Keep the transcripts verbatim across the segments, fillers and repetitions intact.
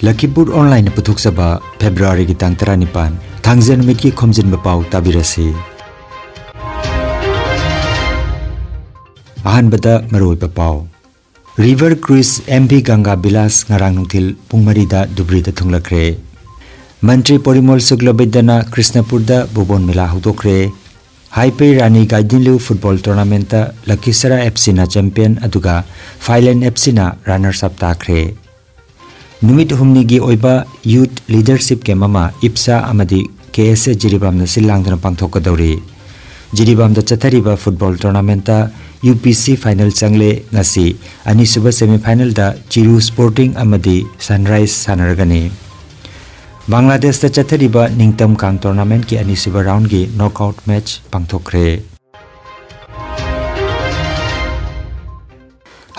ꯂꯈꯤꯄꯨꯔ ꯑꯣꯟꯂꯥꯏꯟꯅ ꯄꯨꯊꯣꯛꯆꯕ ꯐꯦꯕ꯭ꯔꯨꯋꯥꯔꯤꯒꯤ ꯇꯥꯡ ꯇꯔꯥꯅꯤꯄꯥꯟ, ꯊꯥꯡꯖ ꯅꯨꯃꯤꯠꯀꯤ ꯈꯣꯝꯖꯤꯟꯕ ꯄꯥꯎ ꯇꯥꯕꯤꯔꯁꯤ꯫ ꯑꯍꯥꯟꯕꯗ ꯃꯔꯨꯑꯣꯏꯕ ꯄꯥꯎ꯫ ꯔꯤꯚꯔ ꯀ꯭ꯔꯨꯏꯖ ꯑꯦꯝ ꯚꯤ ꯒꯪꯒꯥ ꯕꯤꯂꯥꯁ ꯉꯔꯥꯡ ꯅꯨꯡꯊꯤꯜ ꯄꯨꯡ ꯃꯔꯤꯗ ꯙꯨꯕ꯭ꯔꯤꯗ ꯊꯨꯡꯂꯈ꯭ꯔꯦ꯫ ꯃꯟꯇ꯭ꯔꯤ ꯄꯣꯔꯤꯃꯣꯜ ꯁꯨꯛꯂꯕꯩꯗꯅ ꯀ꯭ꯔꯤꯁꯅꯄꯨꯔꯗ ꯚꯨꯕꯣꯟ ꯃꯦꯂꯥ ꯍꯧꯗꯣꯛꯈ꯭ꯔꯦ꯫ ꯍꯥꯏꯄꯦ ꯔꯥꯅꯤ ꯒꯥꯏꯗꯤꯟꯂꯤꯎ ꯐꯨꯠꯕꯣꯜ ꯇꯣꯔꯅꯥꯃꯦꯟꯠꯇ ꯂꯈꯤꯁꯔꯥ ꯑꯦꯐ ꯁꯤꯅ ꯆꯦꯝꯄꯤꯌꯟ ꯑꯗꯨꯒ ꯐꯥꯏꯂꯦꯟ ꯑꯦꯐ ꯁꯤꯅ ꯔꯅꯔꯁ ꯑꯞ ꯇꯥꯈ꯭ꯔꯦ꯫ ꯅꯨꯃꯤꯠ ꯍꯨꯝꯅꯤꯒꯤ ꯑꯣꯏꯕ ꯌꯨꯊ ꯂꯤꯗꯔꯁꯤꯞ ꯀꯦꯝꯞ ꯑꯃ ꯏꯞꯁꯥ ꯑꯃꯗꯤ ꯀꯦ ꯑꯦꯁ ꯑꯦ ꯖꯤꯔꯤꯕꯥꯝꯅ ꯁꯤꯜ ꯂꯥꯡꯗꯨꯅ ꯄꯥꯡꯊꯣꯛꯀꯗꯧꯔꯤ꯫ ꯖꯤꯔꯤꯕꯥꯝꯗ ꯆꯠꯊꯔꯤꯕ ꯐꯨꯠꯕꯣꯜ ꯇꯣꯔꯅꯥꯃꯦꯟꯠꯇ ꯌꯨ ꯄꯤ ꯁꯤ ꯐꯥꯏꯅꯦꯜ ꯆꯪꯂꯦ꯫ ꯉꯁꯤ ꯑꯅꯤꯁꯨꯕ ꯁꯦꯃꯤꯐꯥꯏꯅꯦꯜꯗ ꯆꯤꯔꯨ ꯁ꯭ꯄꯣꯔꯇꯤꯡ ꯑꯃꯗꯤ ꯁꯟꯔꯥꯏꯖ ꯁꯥꯟꯅꯔꯒꯅꯤ꯫ ꯕꯪꯒ꯭ꯂꯥꯗꯦꯁꯇ ꯆꯠꯊꯔꯤꯕ ꯅꯤꯡꯇꯝ ꯀꯥꯡ ꯇꯣꯔꯅꯥꯃꯦꯟꯠꯀꯤ ꯑꯅꯤꯁꯨꯕ ꯔꯥꯎꯟꯒꯤ ꯅꯣꯛꯑꯥꯎꯠ ꯃꯦꯆ ꯄꯥꯡꯊꯣꯛꯈ꯭ꯔꯦ꯫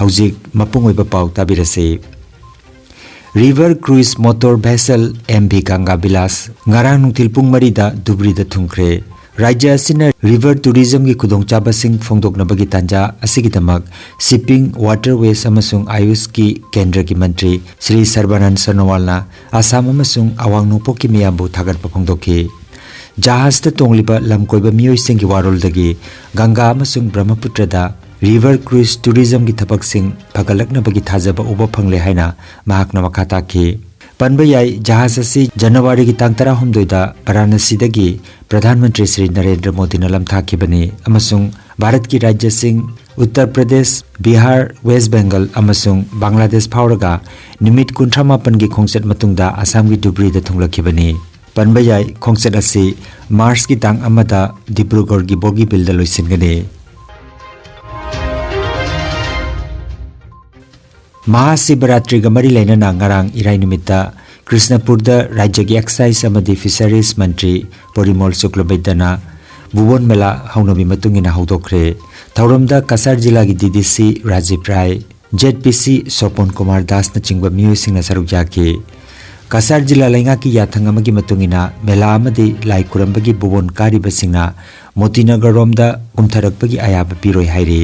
ꯍꯧꯖꯤꯛ ꯃꯄꯨꯡ ꯑꯣꯏꯕ ꯄꯥꯎ ꯇꯥꯕꯤꯔꯁꯤ꯫ River cruise motor vessel M V ꯒꯪꯒꯥ ꯕꯤꯂꯥꯁ ꯉꯔꯥꯡ ꯅꯨꯡꯊꯤꯜ ꯄꯨꯡ ꯃꯔꯤꯗ ꯙꯨꯕ꯭ꯔꯤꯗ ꯊꯨꯡꯈ꯭ꯔꯦ꯫ ꯔꯥꯖ꯭ꯌ ꯑꯁꯤꯅ ꯔꯤꯚꯔ ꯇꯨꯔꯤꯖꯝꯒꯤ ꯈꯨꯗꯣꯡꯆꯥꯕꯁꯤꯡ ꯐꯣꯡꯗꯣꯛꯅꯕꯒꯤ ꯇꯥꯟꯖꯥ ꯑꯁꯤꯒꯤꯗꯃꯛ ꯁꯤꯞꯄꯤꯡ, ꯋꯥꯇꯔꯋꯦꯁ ꯑꯃꯁꯨꯡ ꯑꯥꯌꯨꯁꯀꯤ ꯀꯦꯟꯗ꯭ꯔꯒꯤ ꯃꯟꯇ꯭ꯔꯤ ꯁ꯭ꯔꯤ ꯁꯔꯕꯥꯅꯟꯗ ꯁꯣꯅꯣꯋꯥꯜꯅ ꯑꯁꯥꯝ ꯑꯃꯁꯨꯡ ꯑꯋꯥꯡ ꯅꯣꯡꯄꯣꯛꯀꯤ ꯃꯤꯌꯥꯝꯕꯨ ꯊꯥꯒꯠꯄ ꯐꯣꯡꯗꯣꯛꯈꯤ꯫ ꯖꯍꯥꯖꯇ ꯇꯣꯡꯂꯤꯕ ꯂꯝꯀꯣꯏꯕ ꯃꯤꯑꯣꯏꯁꯤꯡꯒꯤ ꯋꯥꯔꯣꯜꯗꯒꯤ ꯒꯪꯒꯥ ꯑꯃꯁꯨꯡ ꯕ꯭ꯔꯍ꯭ꯃꯄꯨꯇ꯭ꯔꯗ ꯔꯤꯚꯔ ꯀ꯭ꯔꯨꯏꯖ ꯇꯨꯔꯤꯖꯝꯒꯤ ꯊꯕꯛꯁꯤꯡ ꯐꯒꯠꯂꯛꯅꯕꯒꯤ ꯊꯥꯖꯕ ꯎꯕ ꯐꯪꯂꯦ ꯍꯥꯏꯅ ꯃꯍꯥꯛꯅ ꯃꯈꯥ ꯇꯥꯈꯤ꯫ ꯄꯟꯕ ꯌꯥꯏ, ꯖꯍꯥꯖ ꯑꯁꯤ ꯖꯅꯋꯥꯔꯤꯒꯤ ꯇꯥꯡ ꯇꯔꯥꯍꯨꯝꯗꯣꯏꯗ ꯕꯔꯥꯅꯁꯤꯗꯒꯤ ꯄ꯭ꯔꯙꯥꯟ ꯃꯟꯇ꯭ꯔꯤ ꯁ꯭ꯔꯤ ꯅꯔꯦꯟꯗ꯭ꯔ ꯃꯣꯗꯤꯅ ꯂꯝꯊꯥꯈꯤꯕꯅꯤ ꯑꯃꯁꯨꯡ ꯚꯥꯔꯠꯀꯤ ꯔꯥꯖ꯭ꯌꯁꯤꯡ ꯎꯠꯇꯔ ꯄ꯭ꯔꯗꯦꯁ, ꯕꯤꯍꯥꯔ, ꯋꯦꯁ ꯕꯦꯡꯒꯜ ꯑꯃꯁꯨꯡ ꯕꯪꯒ꯭ꯂꯥꯗꯦꯁ ꯐꯥꯎꯔꯒ ꯅꯨꯃꯤꯠ ꯀꯨꯟꯊ꯭ꯔꯥ ꯃꯥꯄꯟꯒꯤ ꯈꯣꯡꯆꯠ ꯃꯇꯨꯡꯗ ꯑꯁꯥꯝꯒꯤ ꯙꯨꯕ꯭ꯔꯤꯗ ꯊꯨꯡꯂꯛꯈꯤꯕꯅꯤ꯫ ꯄꯟꯕ ꯌꯥꯏ, ꯈꯣꯡꯆꯠ ꯑꯁꯤ ꯃꯥꯔꯆꯀꯤ ꯇꯥꯡ ꯑꯃꯗ ꯗꯤꯕ꯭ꯔꯨꯒꯔꯒꯤ ꯕꯣꯒꯤꯕꯤꯜꯗ ꯂꯣꯏꯁꯤꯟꯒꯅꯤ꯫ ꯃꯍꯥꯁꯤꯕꯔꯥꯇ꯭ꯔꯤꯒ ꯃꯔꯤ ꯂꯩꯅꯅ ꯉꯔꯥꯡ ꯏꯔꯥꯏ ꯅꯨꯃꯤꯠꯇ ꯀ꯭ꯔꯤꯁꯅꯄꯨꯔꯗ ꯔꯥꯖ꯭ꯌꯒꯤ ꯑꯦꯛꯁꯥꯏꯖ ꯑꯃꯗꯤ ꯐꯤꯁꯔꯤꯖ ꯃꯟꯇ꯭ꯔꯤ ꯄꯣꯔꯤꯃꯣꯜ ꯁꯨꯛꯂꯕꯩꯗꯅ ꯚꯨꯕꯣꯟ ꯃꯦꯂꯥ ꯍꯧꯅꯕꯤ ꯃꯇꯨꯡ ꯏꯟꯅ ꯍꯧꯗꯣꯛꯈ꯭ꯔꯦ꯫ ꯊꯧꯔꯝꯗ ꯀꯁꯥꯔ ꯖꯤꯂꯥꯒꯤ ꯗꯤ ꯗꯤ ꯁꯤ ꯔꯥꯖꯤꯕ ꯔꯥꯏ, ꯖꯦꯗ ꯄꯤ ꯁꯤ ꯁꯣꯄꯣꯟ ꯀꯨꯃꯥꯔ ꯗꯥꯁꯅꯆꯤꯡꯕ ꯃꯤꯑꯣꯏꯁꯤꯡꯅ ꯁꯔꯨꯛ ꯌꯥꯈꯤ꯫ ꯀꯁꯥꯔ ꯖꯤꯂꯥ ꯂꯩꯉꯥꯛꯀꯤ ꯌꯥꯊꯪ ꯑꯃꯒꯤ ꯃꯇꯨꯡ ꯏꯟꯅ ꯃꯦꯂꯥ ꯑꯃꯗꯤ ꯂꯥꯏ ꯈꯨꯔꯝꯕꯒꯤ ꯚꯨꯕꯣꯟ ꯀꯥꯔꯤꯕꯁꯤꯡꯅ ꯃꯣꯇꯤꯅꯒꯔꯔꯣꯝꯗ ꯀꯨꯝꯊꯔꯛꯄꯒꯤ ꯑꯌꯥꯕ ꯄꯤꯔꯣꯏ ꯍꯥꯏꯔꯤ꯫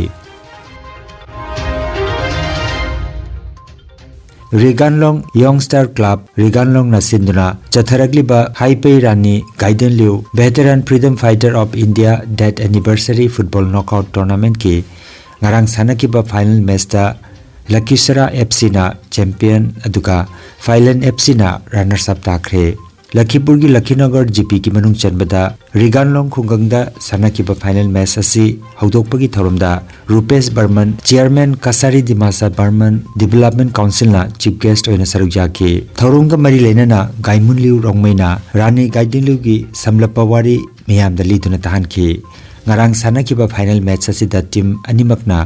ꯔꯤꯒꯥꯟꯂꯣꯡ ꯌꯣꯡ ꯁ꯭ꯇꯥꯔ ꯀ꯭ꯂꯕ ꯔꯤꯒꯥꯟꯂꯣꯡꯅ ꯁꯤꯟꯗꯨꯅ ꯆꯠꯊꯔꯛꯂꯤꯕ ꯍꯥꯏꯄꯩ ꯔꯥꯅꯤ ꯒꯥꯏꯗꯦꯟꯂꯤꯎ Veteran Freedom Fighter of India Death Anniversary Football Knockout Tournamentꯀꯤ ꯉꯔꯥꯡ ꯁꯥꯟꯅꯈꯤꯕ ꯐꯥꯏꯅꯦꯜ ꯃꯦꯆꯇ ꯂꯈꯤꯁꯔꯥ ꯑꯦꯐ ꯁꯤꯅ ꯆꯦꯝꯄꯤꯌꯟ ꯑꯗꯨꯒ ꯐꯥꯏꯂꯦꯟ ꯑꯦꯐ ꯁꯤꯅ ꯔꯟꯅꯔꯁ ꯑꯞ ꯇꯥꯈ꯭ꯔꯦ꯫ ꯂꯈꯤꯄꯨꯔꯒꯤ ꯂꯈꯤꯅꯒꯔ ꯖꯤꯄꯤꯒꯤ ꯃꯅꯨꯡ ꯆꯟꯕꯗ ꯔꯤꯒꯥꯟꯂꯣꯡ ꯈꯨꯡꯒꯪꯗ ꯁꯥꯟꯅꯈꯤꯕ ꯐꯥꯏꯅꯦꯜ ꯃꯦꯆ ꯑꯁꯤ ꯍꯧꯗꯣꯛꯄꯒꯤ ꯊꯧꯔꯝꯗ ꯔꯨꯄꯦꯁ ꯕꯔꯃꯟ, ꯆꯤꯌꯔꯃꯦꯟ ꯀꯁꯥꯔꯤ ꯗꯤꯃꯥꯁꯥ ꯕꯔꯃꯟ ꯗꯤꯕꯦꯂꯞꯃꯦꯟ ꯀꯥꯎꯟꯁꯤꯜꯅ ꯆꯤꯐ ꯒꯦꯁ꯭ꯠ ꯑꯣꯏꯅ ꯁꯔꯨꯛ ꯌꯥꯈꯤ꯫ ꯊꯧꯔꯝꯒ ꯃꯔꯤ ꯂꯩꯅꯅ ꯒꯥꯏꯃꯨꯟꯂꯤꯎ ꯔꯣꯡꯃꯩꯅ ꯔꯥꯅꯤ ꯒꯥꯏꯗꯤꯟꯂꯤꯎꯒꯤ ꯁꯝꯂꯞꯄ ꯋꯥꯔꯤ ꯃꯤꯌꯥꯝꯗ ꯂꯤꯗꯨꯅ ꯇꯥꯍꯟꯈꯤ꯫ ꯉꯔꯥꯡ ꯁꯥꯟꯅꯈꯤꯕ ꯐꯥꯏꯅꯦꯜ ꯃꯦꯆ ꯑꯁꯤꯗ ꯇꯤꯝ ꯑꯅꯤꯃꯛꯅ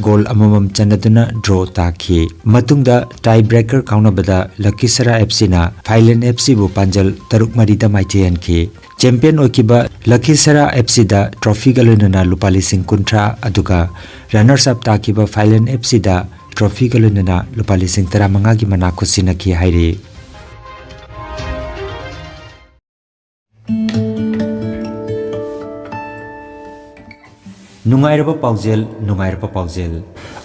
ꯒꯣꯜ ꯑꯃꯃꯝ ꯆꯟꯅꯗꯨꯅ ꯗ꯭ꯔꯣ ꯇꯥꯈꯤ꯫ ꯃꯇꯨꯡꯗ ꯇꯥꯏ ꯕ꯭ꯔꯦꯀꯔ ꯀꯥꯎꯅꯕꯗ ꯂꯈꯤꯁꯔꯥ ꯑꯦꯐ ꯁꯤꯅ ꯐꯥꯏꯂꯦꯟ ꯑꯦꯐ ꯁꯤꯕꯨ ꯄꯥꯟꯖꯜ ꯇꯔꯨꯛ ꯃꯔꯤꯗ ꯃꯥꯏꯊꯤꯍꯟꯈꯤ꯫ ꯆꯦꯝꯄꯤꯌꯟ ꯑꯣꯏꯈꯤꯕ ꯂꯈꯤꯁꯔꯥ ꯑꯦꯐ ꯁꯤꯗ ꯇ꯭ꯔꯣꯐꯤꯒ ꯂꯣꯏꯅꯅ ꯂꯨꯄꯥ ꯂꯤꯁꯤꯡ ꯀꯨꯟꯊ꯭ꯔꯥ, ꯑꯗꯨꯒ ꯔꯟꯅꯔꯁ ꯑꯞ ꯇꯥꯈꯤꯕ ꯐꯥꯏꯂꯦꯟ ꯑꯦꯐ ꯁꯤꯗ ꯇ꯭ꯔꯣꯐꯤꯒ ꯂꯣꯏꯅꯅ ꯂꯨꯄꯥ ꯂꯤꯁꯤꯡ ꯇꯔꯥꯃꯉꯥꯒꯤ ꯃꯅꯥ ꯈꯨꯠꯁꯤꯟꯅꯈꯤ ꯍꯥꯏꯔꯤ꯫ ꯅꯨꯡꯉꯥꯏꯔꯕ ꯄꯥꯎꯖꯦꯜ, ꯅꯨꯡꯉꯥꯏꯔꯕ ꯄꯥꯎꯖꯦꯜ꯫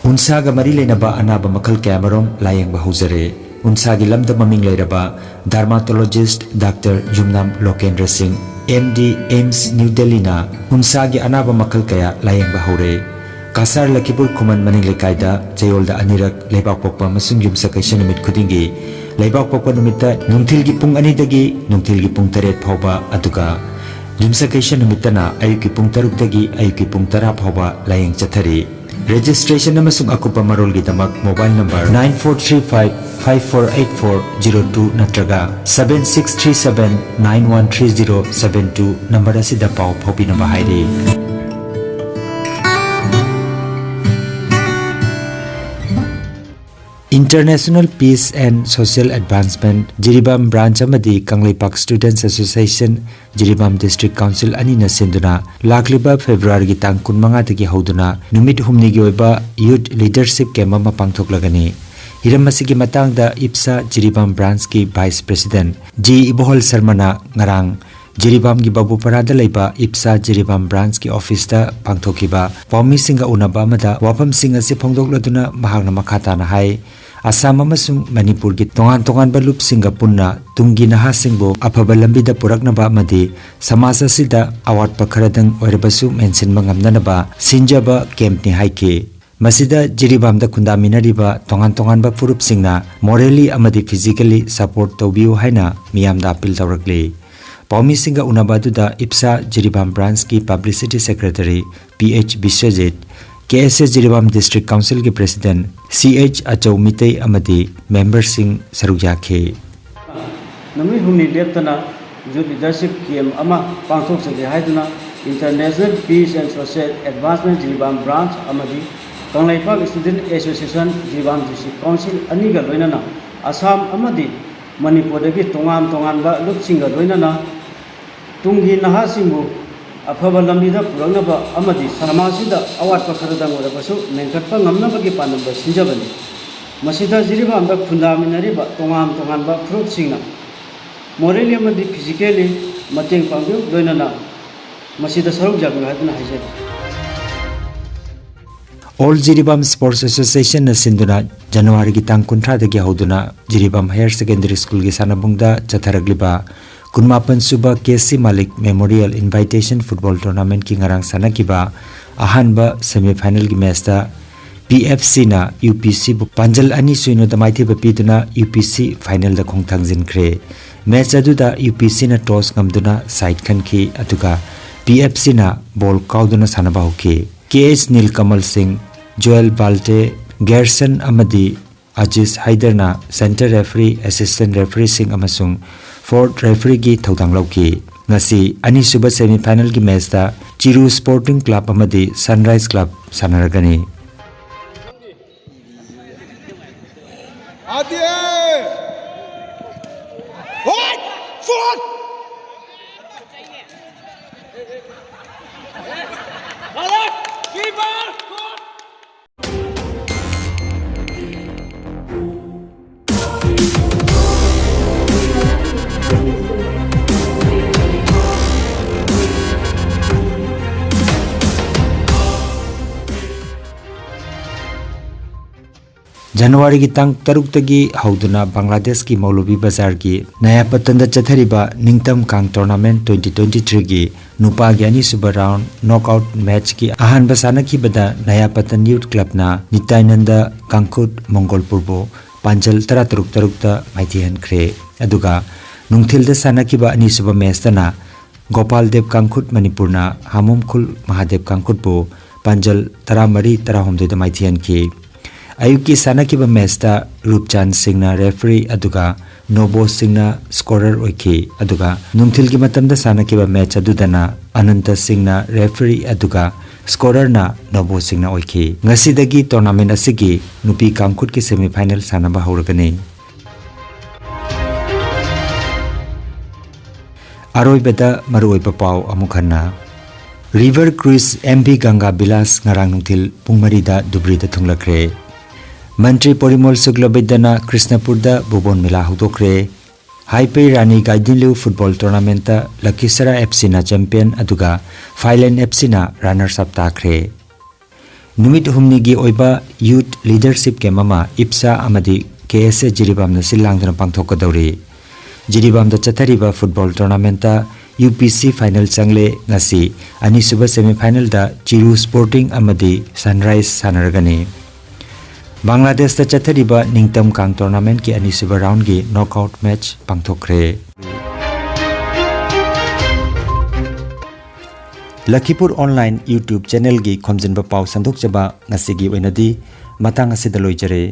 ꯎꯟꯁꯥꯒ ꯃꯔꯤ ꯂꯩꯅꯕ ꯑꯅꯥꯕ ꯃꯈꯜ ꯀꯌꯥꯃꯔꯨꯝ ꯂꯥꯌꯦꯡꯕ ꯍꯧꯖꯔꯦ꯫ ꯎꯟꯁꯥꯒꯤ ꯂꯝꯗ ꯃꯃꯤꯡ ꯂꯩꯔꯕ ꯗꯔꯃꯥꯇꯣꯂꯣꯖꯤꯁ꯭ꯠ ꯗꯥꯛꯇꯔ ꯌꯨꯝꯅꯥꯝ ꯂꯣꯀꯦꯟꯗ꯭ꯔ ꯁꯤꯡ, ꯑꯦꯝ ꯗꯤ, ꯑꯦꯝꯁ ꯅ꯭ꯌꯨ ꯗꯦꯜꯂꯤꯅ ꯎꯟꯁꯥꯒꯤ ꯑꯅꯥꯕ ꯃꯈꯜ ꯀꯌꯥ ꯂꯥꯌꯦꯡꯕ ꯍꯧꯔꯦ꯫ ꯀꯁꯥꯔ ꯂꯈꯤꯄꯨꯔ ꯈꯨꯃꯟ ꯃꯅꯤꯡ ꯂꯩꯀꯥꯏꯗ ꯆꯌꯣꯜꯗ ꯑꯅꯤꯔꯛ ꯂꯩꯕꯥꯛꯄꯣꯛꯄ ꯑꯃꯁꯨꯡ ꯌꯨꯝꯁꯀꯩꯁ ꯅꯨꯃꯤꯠ ꯈꯨꯗꯤꯡꯒꯤ ꯂꯩꯕꯥꯛꯄꯣꯛꯄ ꯅꯨꯃꯤꯠꯇ ꯅꯨꯡꯊꯤꯜꯒꯤ ꯄꯨꯡ ꯑꯅꯤꯗꯒꯤ ꯅꯨꯡꯊꯤꯜꯒꯤ ꯄꯨꯡ ꯇꯔꯦꯠ ꯐꯥꯎꯕ, ꯑꯗꯨꯒ ꯌꯨꯝꯁꯀꯩꯁ ꯅꯨꯃꯤꯠꯇꯅ ꯑꯌꯨꯛꯀꯤ ꯄꯨꯡ ꯇꯔꯨꯛꯇꯒꯤ ꯑꯌꯨꯛꯀꯤ ꯄꯨꯡ ꯇꯔꯥ ꯐꯥꯎꯕ ꯂꯥꯌꯦꯡ ꯆꯠꯊꯔꯤ꯫ ꯔꯦꯖꯤꯁꯇ꯭ꯔꯦꯁꯟ ꯑꯃꯁꯨꯡ ꯑꯀꯨꯞꯄ ꯃꯔꯣꯜꯒꯤꯗꯃꯛ mobile number nine four three five five four eight four zero two ꯅꯠꯇ꯭ꯔꯒ seven six three seven nine one three zero seven two number ꯑꯁꯤꯗ ꯄꯥꯎ ꯐꯥꯎꯕꯤꯅꯕ ꯍꯥꯏꯔꯤ꯫ International Peace and Social Advancement Jiribam branch ꯑꯃꯗꯤ Kangleipak Students Association Jiribam district council ꯑꯅꯤꯅ ꯁꯤꯟꯗꯨꯅ ꯂꯥꯛꯂꯤꯕ ꯐꯦꯕ꯭ꯔꯨꯋꯥꯔꯤꯒꯤ ꯇꯥꯡ ꯀꯨꯟꯃꯉꯥꯗꯒꯤ ꯍꯧꯗꯨꯅ ꯅꯨꯃꯤꯠ ꯍꯨꯝꯅꯤꯒꯤ ꯑꯣꯏꯕ ꯌꯨꯊ ꯂꯤꯗꯔꯁꯤꯞ ꯀꯦꯝꯞ ꯑꯃ ꯄꯥꯡꯊꯣꯛꯂꯒꯅꯤ꯫ ꯍꯤꯔꯝ ꯑꯁꯤꯒꯤ ꯃꯇꯥꯡꯗ ꯏꯞꯁꯥ ꯖꯤꯔꯤꯕꯥꯝ ꯕ꯭ꯔꯥꯟꯆꯀꯤ ꯚꯥꯏꯁ ꯄ꯭ꯔꯦꯁꯤꯗꯦꯟꯠ ꯖꯤ ꯏꯕꯣꯍꯜ ꯁꯔꯃꯅ ꯉꯔꯥꯡ ꯖꯤꯔꯤꯕꯥꯝꯒꯤ ꯕꯥꯕꯨꯄꯔꯥꯗ ꯂꯩꯕ ꯏꯞꯁꯥ ꯖꯤꯔꯤꯕꯥꯝ ꯕ꯭ꯔꯥꯟꯆꯀꯤ ꯑꯣꯐꯤꯁꯇ ꯄꯥꯡꯊꯣꯛꯈꯤꯕ ꯄꯥꯎꯃꯤꯁꯤꯡꯒ ꯎꯅꯕ ꯑꯃꯗ ꯋꯥꯐꯝꯁꯤꯡ ꯑꯁꯤ ꯐꯣꯡꯗꯣꯛꯂꯗꯨꯅ ꯃꯍꯥꯛꯅ ꯃꯈꯥ ꯇꯥꯅ ꯍꯥꯏ, ꯑꯁꯥꯝ ꯑꯃꯁꯨꯡ ꯃꯅꯤꯄꯨꯔꯒꯤ ꯇꯣꯉꯥꯟ ꯇꯣꯉꯥꯟꯕ ꯂꯨꯞꯁꯤꯡꯒ ꯄꯨꯟꯅ ꯇꯨꯡꯒꯤ ꯅꯍꯥꯁꯤꯡꯕꯨ ꯑꯐꯕ ꯂꯝꯕꯤꯗ ꯄꯨꯔꯛꯅꯕ ꯑꯃꯗꯤ ꯁꯃꯥꯖ ꯑꯁꯤꯗ ꯑꯋꯥꯠꯄ ꯈꯔꯗꯪ ꯑꯣꯏꯔꯕꯁꯨ ꯃꯦꯟꯁꯤꯟꯕ ꯉꯝꯅꯅꯕ ꯁꯤꯟꯖꯕ ꯀꯦꯝꯞꯅꯤ ꯍꯥꯏꯈꯤ꯫ ꯃꯁꯤꯗ ꯖꯤꯔꯤꯕꯥꯝꯗ ꯈꯨꯟꯗꯥꯃꯤꯟꯅꯔꯤꯕ ꯇꯣꯉꯥꯟ ꯇꯣꯉꯥꯟꯕ ꯐꯨꯔꯨꯞꯁꯤꯡꯅ morally ꯑꯃꯗꯤ physically support ꯇꯧꯕꯤꯌꯨ ꯍꯥꯏꯅ ꯃꯤꯌꯥꯝꯗ ꯑꯥꯄꯤꯜ ꯇꯧꯔꯛꯂꯤ꯫ ꯄꯥꯎꯃꯤꯁꯤꯡꯒ ꯎꯅꯕ ꯑꯗꯨꯗ ꯏꯞꯁꯥ ꯖꯤꯔꯤꯕꯥꯝ branchꯀꯤ publicity secretary P H Biswajit, K S A Jiribam district councilꯒꯤ president C H Achou Meitei ꯑꯃꯗꯤ memberꯁꯤꯡ ꯁꯔꯨꯛ ꯌꯥꯈꯤ꯫ ꯅꯨꯃꯤꯠ ꯍꯨꯝꯅꯤ ꯂꯦꯞꯇꯅ youth leadership camp ꯑꯃ ꯄꯥꯡꯊꯣꯛꯆꯒꯦ ꯍꯥꯏꯗꯨꯅ International Peace and Social Advancement Jiribam branch ꯑꯃꯗꯤ Kangleipak Student Association Jiribam district council ꯑꯅꯤꯒ ꯂꯣꯏꯅꯅ ꯑꯁꯥꯝ ꯑꯃꯗꯤ ꯃꯅꯤꯄꯨꯔꯗꯒꯤ ꯇꯣꯉꯥꯟ ꯇꯣꯉꯥꯟꯕ ꯂꯨꯞꯁꯤꯡꯒ ꯂꯣꯏꯅꯅ ꯇꯨꯡꯒꯤ ꯅꯍꯥꯁꯤꯡꯕꯨ ꯑꯐꯕ ꯂꯝꯕꯤꯗ ꯄꯨꯔꯛꯅꯕ ꯑꯃꯗꯤ ꯁꯃꯥꯖꯁꯤꯗ ꯑꯋꯥꯠꯄ ꯈꯔꯗꯪ ꯑꯣꯏꯔꯕꯁꯨ ꯃꯦꯟꯈꯠꯄ ꯉꯝꯅꯕꯒꯤ ꯄꯥꯟꯗꯝꯗ ꯁꯤꯟꯖꯕꯅꯤ꯫ ꯃꯁꯤꯗ ꯖꯤꯔꯤꯕꯥꯝꯗ ꯈꯨꯟꯗꯥꯃꯤꯟꯅꯔꯤꯕ ꯇꯣꯉꯥꯟ ꯇꯣꯉꯥꯟꯕ ꯐꯨꯔꯨꯞꯁꯤꯡꯅ morally ꯑꯃꯗꯤ physically ꯃꯇꯦꯡ ꯄꯥꯡꯕꯤꯌꯨ, ꯂꯣꯏꯅꯅ ꯃꯁꯤꯗ ꯁꯔꯨꯛ ꯌꯥꯕꯤꯌꯨ ꯍꯥꯏꯗꯨꯅ ꯍꯥꯏꯖꯔꯤ꯫ All ꯖꯤꯔꯤꯕꯥꯝ Sports Associationꯅ ꯁꯤꯟꯗꯨꯅ ꯖꯅꯋꯥꯔꯤꯒꯤ ꯇꯥꯡ ꯀꯨꯟꯊ꯭ꯔꯥꯗꯒꯤ ꯍꯧꯗꯨꯅ ꯖꯤꯔꯤꯕꯥꯝ Higher Secondary Schoolꯒꯤ ꯁꯥꯟꯅꯕꯨꯡꯗ ꯆꯠꯊꯔꯛꯂꯤꯕ ꯀꯨꯟꯃꯥꯄꯟ ꯁꯨꯕ ꯀꯦ ꯁꯤ ꯃꯥꯂꯤꯛ Memorial Invitation Football Tournamentꯀꯤ ꯉꯔꯥꯡ ꯁꯥꯟꯅꯈꯤꯕ ꯑꯍꯥꯟꯕ semifinalꯒꯤ matchꯇ ꯄꯤ ꯑꯦꯐ ꯁꯤꯅ ꯌꯨ ꯄꯤ ꯁꯤꯕꯨ ꯄꯥꯟꯖꯜ ꯑꯅꯤ ꯁꯨꯏꯅꯣꯗ ꯃꯥꯏꯊꯤꯕ ꯄꯤꯗꯨꯅ ꯌꯨ ꯄꯤ ꯁꯤ finalꯗ ꯈꯣꯡꯊꯥꯡꯖꯤꯟꯈ꯭ꯔꯦ꯫ Match ꯑꯗꯨꯗ ꯌꯨ ꯄꯤ ꯁꯤꯅ toss ꯉꯝꯗꯨꯅ side ꯈꯟꯈꯤ, ꯑꯗꯨꯒ ꯄꯤ ꯑꯦꯐ ꯁꯤꯅ ball ꯀꯥꯎꯗꯨꯅ ꯁꯥꯟꯅꯕ ꯍꯧꯈꯤ꯫ ꯀꯦ ꯑꯩꯆ ꯅꯤꯜꯀꯃꯜ ꯁꯤꯡ, ꯖꯣꯌꯦꯜ ꯕꯥꯜꯇꯦ, ꯒꯦꯔꯁꯟ ꯑꯃꯗꯤ ꯑꯖꯤꯖ ꯍꯥꯏꯗꯔꯅ center referee, assistant refereeꯁꯤꯡ ꯑꯃꯁꯨꯡ fourth refereeꯒꯤ ꯊꯧꯗꯥꯡ ꯂꯧꯈꯤ꯫ ꯉꯁꯤ ꯑꯅꯤꯁꯨꯕ semifinalꯒꯤ matchꯇ ꯆꯤꯔꯨ Sporting Club ꯑꯃꯗꯤ Sunrise Club ꯁꯥꯟꯅꯔꯒꯅꯤ꯫ ꯖꯅꯋꯥꯔꯤꯒꯤ ꯇꯥꯡ ꯇꯔꯨꯛꯇꯒꯤ ꯍꯧꯗꯨꯅ ꯕꯪꯒ꯭ꯂꯥꯗꯦꯁꯀꯤ ꯃꯧꯂꯨꯕꯤ ꯕꯖꯥꯔꯒꯤ ꯅꯌꯥꯄꯇꯟꯗ ꯆꯠꯊꯔꯤꯕ ꯅꯤꯡꯇꯝ ꯀꯥꯡ tournament twenty twenty-threeꯒꯤ ꯅꯨꯄꯥꯒꯤ ꯑꯅꯤꯁꯨꯕ round knockout matchꯀꯤ ꯑꯍꯥꯟꯕ ꯁꯥꯟꯅꯈꯤꯕꯗ ꯅꯌꯥꯄꯇꯟ Youth Clubꯅ ꯅꯤꯇꯥꯏꯅꯟꯗ ꯀꯥꯡꯈꯨꯠ ꯃꯣꯡꯒꯣꯜꯄꯨꯔꯕꯨ ꯄꯥꯟꯖꯜ ꯇꯔꯥꯇꯔꯨꯛ ꯇꯔꯨꯛꯇ ꯃꯥꯏꯊꯤꯍꯟꯈ꯭ꯔꯦ꯫ ꯑꯗꯨꯒ ꯅꯨꯡꯊꯤꯜꯗ ꯁꯥꯟꯅꯈꯤꯕ ꯑꯅꯤꯁꯨꯕ matchꯇꯅ ꯒꯣꯄꯥꯜ ꯗꯦꯕ ꯀꯥꯡꯈꯨꯠ ꯃꯅꯤꯄꯨꯔꯅ ꯍꯥꯃꯣꯝꯈꯨꯜ ꯃꯍꯥꯗꯦꯕ ꯀꯥꯡꯈꯨꯠꯄꯨ ꯄꯥꯟꯖꯜ ꯇꯔꯥꯃꯔꯤ ꯇꯔꯥꯍꯨꯝꯗꯣꯏꯗ ꯃꯥꯏꯊꯤꯍꯟꯈꯤ꯫ ꯑꯌꯨꯛꯀꯤ ꯁꯥꯟꯅꯈꯤꯕ matchꯇ ꯔꯨꯞꯆꯥꯟ ꯁꯤꯡꯅ referee ꯑꯗꯨꯒ ꯅꯣꯕꯣ ꯁꯤꯡꯅ scorer ꯑꯣꯏꯈꯤ꯫ ꯑꯗꯨꯒ ꯅꯨꯡꯊꯤꯜꯒꯤ ꯃꯇꯝꯗ ꯁꯥꯟꯅꯈꯤꯕ match ꯑꯗꯨꯗꯅ ꯑꯅꯟꯇ ꯁꯤꯡꯅ referee ꯑꯗꯨꯒ scorerꯅ ꯅꯣꯕꯣ ꯁꯤꯡꯅ ꯑꯣꯏꯈꯤ꯫ ꯉꯁꯤꯗꯒꯤ tournament ꯑꯁꯤꯒꯤ ꯅꯨꯄꯤ ꯀꯥꯡꯈꯨꯠꯀꯤ semifinal ꯁꯥꯟꯅꯕ ꯍꯧꯔꯒꯅꯤ꯫ ꯑꯔꯣꯏꯕꯗ ꯃꯔꯨꯑꯣꯏꯕ ꯄꯥꯎ ꯑꯃꯨꯛ ꯍꯟꯅ꯫ River Cruise M V Ganga Vilas ꯉꯔꯥꯡ ꯅꯨꯡꯊꯤꯜ ꯄꯨꯡ ꯃꯔꯤꯗ ꯙꯨꯕ꯭ꯔꯤꯗ ꯊꯨꯡꯂꯈ꯭ꯔꯦ꯫ ꯃꯟꯇ꯭ꯔꯤ ꯄꯣꯔꯤꯃꯣꯜ ꯁꯨꯛꯂꯕꯩꯗꯅ ꯀ꯭ꯔꯤꯁꯅꯄꯨꯔꯗ ꯚꯨꯕꯣꯟ ꯃꯦꯂꯥ ꯍꯧꯗꯣꯛꯈ꯭ꯔꯦ꯫ ꯍꯥꯏꯄꯦ ꯔꯥꯅꯤ ꯒꯥꯏꯗꯤꯟꯂꯤꯎ football tournamentꯇ ꯂꯈꯤꯁꯔꯥ F Cꯅ champion ꯑꯗꯨꯒ ꯐꯥꯏꯂꯦꯟ F Cꯅ runners up ꯇꯥꯈ꯭ꯔꯦ꯫ ꯅꯨꯃꯤꯠ ꯍꯨꯝꯅꯤꯒꯤ ꯑꯣꯏꯕ Youth Leadership Camp ꯑꯃ ꯏꯞꯁꯥ ꯑꯃꯗꯤ K S A ꯖꯤꯔꯤꯕꯥꯝꯅ ꯁꯤꯜ ꯂꯥꯡꯗꯨꯅ ꯄꯥꯡꯊꯣꯛꯀꯗꯧꯔꯤ꯫ ꯖꯤꯔꯤꯕꯥꯝꯗ ꯆꯠꯊꯔꯤꯕ football tournamentꯇ U P C final ꯆꯪꯂꯦ꯫ ꯉꯁꯤ ꯑꯅꯤꯁꯨꯕ semifinalꯗ ꯆꯤꯔꯨ Sporting ꯑꯃꯗꯤ Sunrise ꯁꯥꯟꯅꯔꯒꯅꯤ꯫ ꯕꯪꯒ꯭ꯂꯥꯗꯦꯁꯇ ꯆꯠꯊꯔꯤꯕ ꯅꯤꯡꯇꯝ ꯀꯥꯡ tournamentꯀꯤ ꯑꯅꯤꯁꯨꯕ roundꯒꯤ knockout match ꯄꯥꯡꯊꯣꯛꯈ꯭ꯔꯦ꯫ ꯂꯈꯤꯄꯨꯔ online YouTube channelꯒꯤ ꯈꯣꯝꯖꯤꯟꯕ ꯄꯥꯎ ꯁꯟꯗꯣꯛꯆꯕ ꯉꯁꯤꯒꯤ ꯑꯣꯏꯅꯗꯤ ꯃꯇꯥꯡ ꯑꯁꯤꯗ ꯂꯣꯏꯖꯔꯦ꯫